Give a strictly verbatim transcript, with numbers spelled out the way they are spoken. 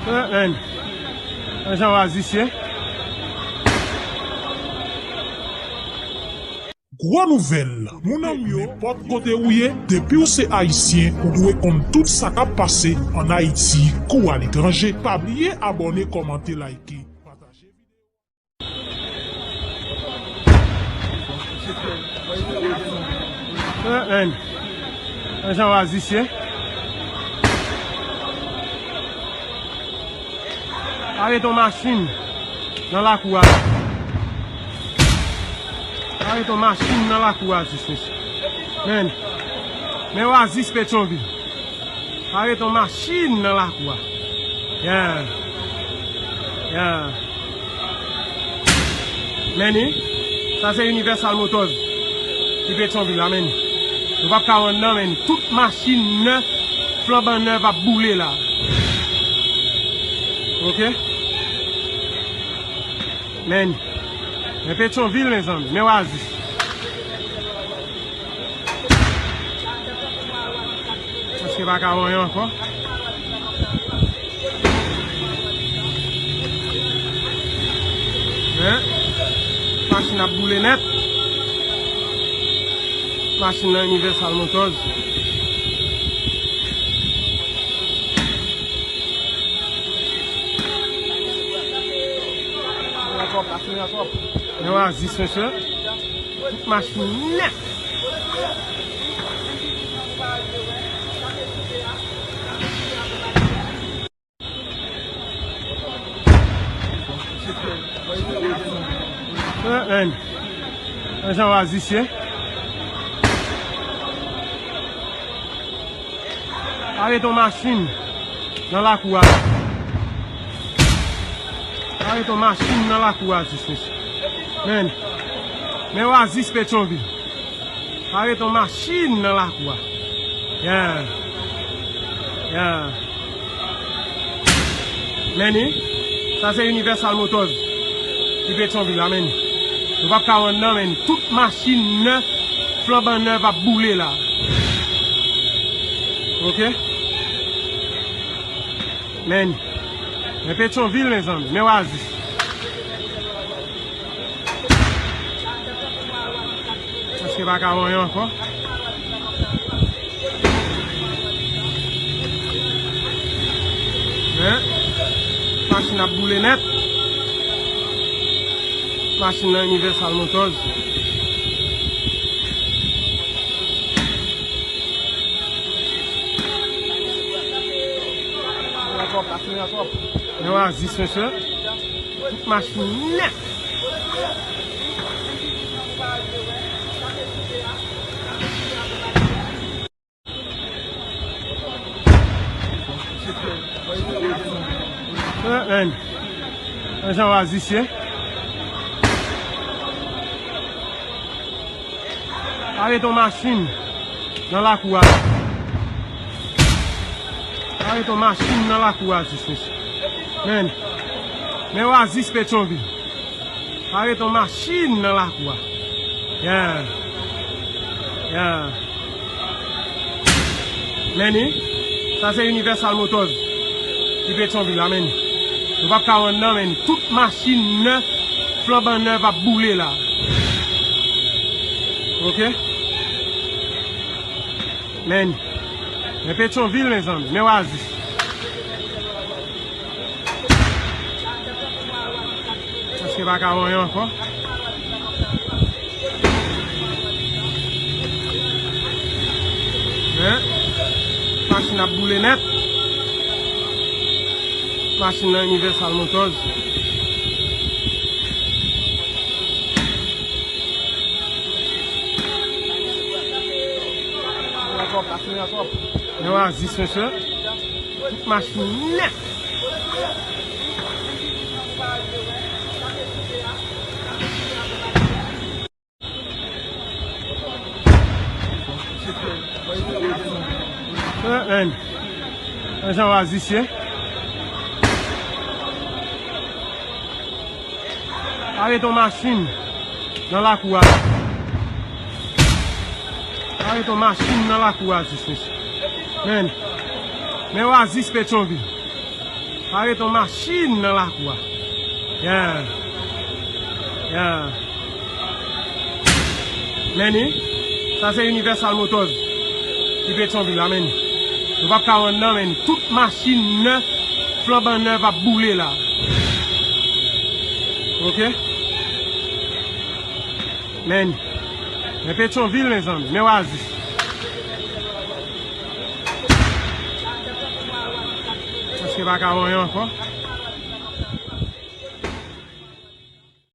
Eh, men. Men jan Oasis ye. Gwo nouvèl, mon ami yo, nenpòt kote ou ye, depi w se ayisyen, ou dwe konn tout sa k ap pase ann Ayiti kou aletranje. Pa bliye abòne, kòmante, like, pataje videyo. Eh, men. Men jan Oasis ye. Arete yon machin nan lakou a. Arete yon machin nan lakou a, Oasis, mesye. Men. Men Oasis Petyonvil. Arete yon machin nan lakou a. Yeah. Yeah. Men ni, sa se Universal Motors ki Petyonvil la, men ni. Nou p ap ka rann nan, men ni. Tout machin nèf, flanban nèf ap boule la. Oke? Men ni. Men Petyonvil, mezanmi. Men Oasis. Paske pa ka wè ankò. Men, machin ap boule nèt. Machin nan Universal Motors. Men Oasis, mesye. Tout machin nèt. Eh, men. Men jan Oasis ye. Arete yon machin nan lakou a. Arete yon machin nan lakou a, Oasis, mesye. Men. Men Oasis Petyonvil. Arete yon machin nan lakou a. Yeah. Yeah. Men ni, sa se Universal Motors ki Petyonvil la, men ni. Nou p ap ka rann nan, men ni. Tout machin nèf, flanban nèf ap boule la. Oke? Men ni. Men Petyonvil, mezanmi. Men Oasis. Paske pa ka wè ankò. Men, machin ap boule nèt. Machin nan Universal Motors. Men Oasis, mesye. Tout machin nèt. Eh, men. Men jan Oasis ye. Arete yon machin nan lakou a. Arete yon machin nan lakou a, Oasis, mesye. Men. Men Oasis Petyonvil. Arete yon machin nan lakou a. Yeah. Yeah. Men ni, sa se Universal Motors ki Petyonvil la, men ni. Nou p ap ka rann nan, men ni. Tout machin nèf, flanban nèf ap boule la. Oke? Men ni. Men Petyonvil, mezanmi. Men Oasis. Paske pa ka wè ankò. Men, machin ap boule nèt. Machin nan Universal Motors. Men Oasis, mesye. Tout machin nèt. Eh, men. Men jan Oasis ye. Arete yon machin nan lakou a. Arete yon machin nan lakou a, Oasis, mesye. Men. Men Oasis Petyonvil. Pa ret yon machin nan lakou a. Yeah. Yeah. Men ni, sa se Universal Motors ki Petyonvil la, men ni. Nou p ap ka rann nan, men ni. Tout machin nèf, flanban nèf ap boule la. Oke? Men ni. Men Petyonvil, mezanmi. Men Oasis. Paske pa ka wè ankò.